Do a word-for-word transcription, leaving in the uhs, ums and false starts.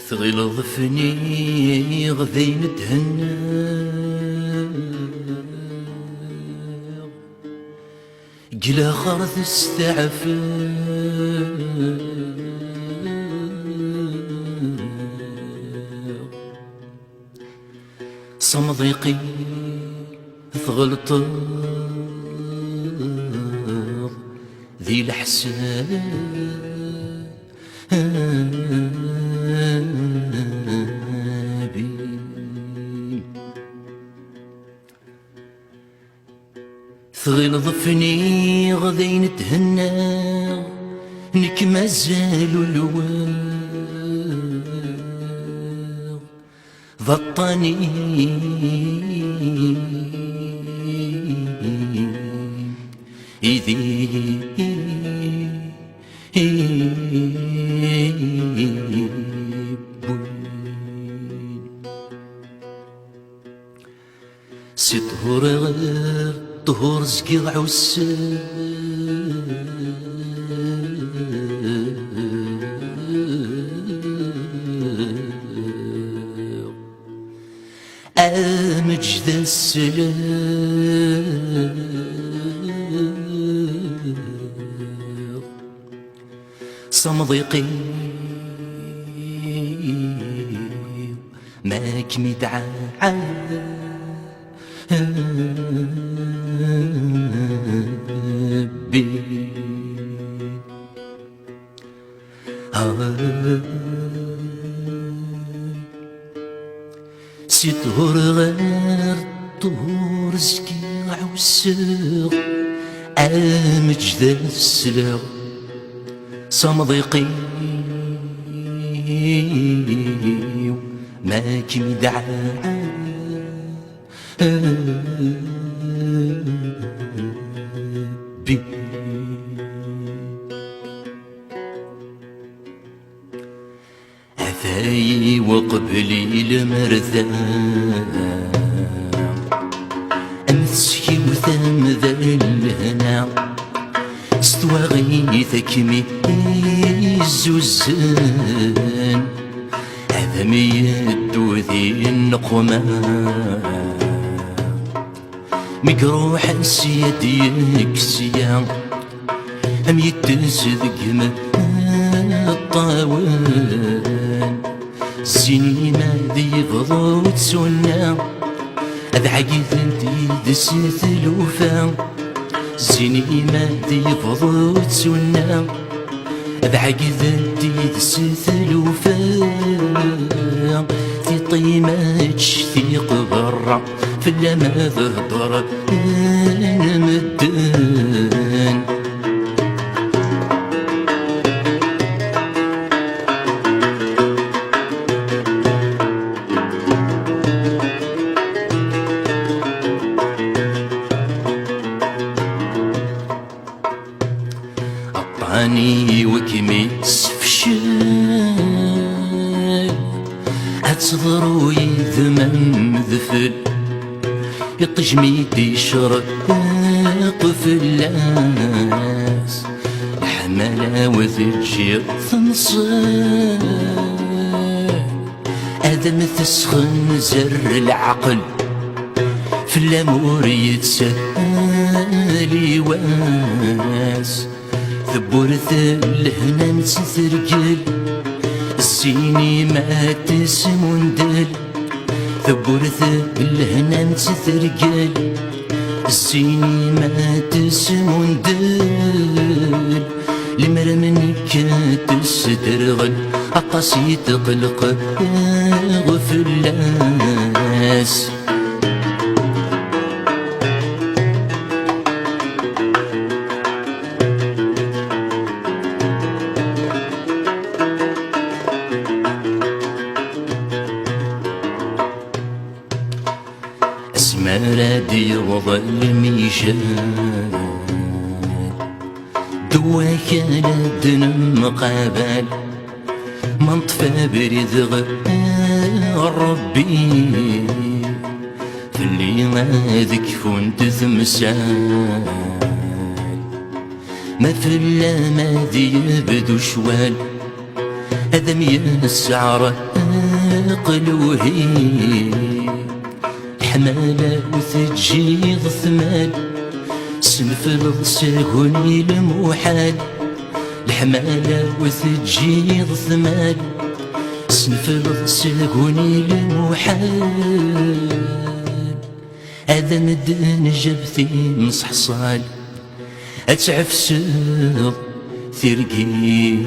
Tɣileḍ fniɣ d ayen d-hennaɣ, deg laxer testeɛfeɣ. S amḍiq-i tɣelṭeḍ di leḥsab. Tɣileḍ fniɣ d ayen d-hennaɣ, nekk mazal ulweɣ d aṭṭan-i i d-iwwin. Si ṭhur ɣer ṭhur zgiɣ ɛusseɣ. Ameǧ d aslem s amḍiq-iw, ma kem-idɛa Rebbi. Si ṭhur ɣer ṭhur zgiɣ ɛusseɣ, ameǧ d aslem s amḍiq-iw, ma kem-idɛa Rebbi. Atay uqbel i lmerda, am tsekiwt am d lehna, s twaɣit akem-izuzzen, ad am-yeddu di nneqma. Mi iruḥ sya d-yekk sya, am yiṭṭes deg imeṭṭawen. Zzin-im ad yebḍu ttunna, ad ɛeggdent yid-s tlufa. Zzin-im ad yebḍu ttunna, ad ɛeggdent yid-s tlufa. Tiṭ-im ad tectiq berra, fell-am ad hedren medden. Aṭṭan-iw kem-issefcel, ad teḍru yid-m am udfel, iṭij mi d-icreq fell-as, leḥmala-w teǧǧiḍ tenṣel. Ad am-tesxenzer leɛqel, fell-am ur yettsal i wass. Tewwurt lehna-m tettergel, zzin-im ad tesmundel. Tewwurt lehna-m tettergel, zzin-im ad tesmundel. Lemmer am nekk ad tesderɣel, aṭas i tqelqeɣ fell-as. Asmi ara d-yaweḍ lmijal, d wakal ad nemqabal. Ma neṭṭef abrid ɣer Rebbi, fell-i ad kfunt temsal. Ma fell-am ad yebdu ccwal, ad am-yesɛer Qluhi, leḥmala ur teǧǧiḍ tmal, senfleḍ s aguni lmuḥal. Leḥmala ur teǧǧiḍ tmal, senfleḍ s aguni lmuḥal. Ad am-d-nejjeb timseḥṣal, ad tɛefseḍ tirgin.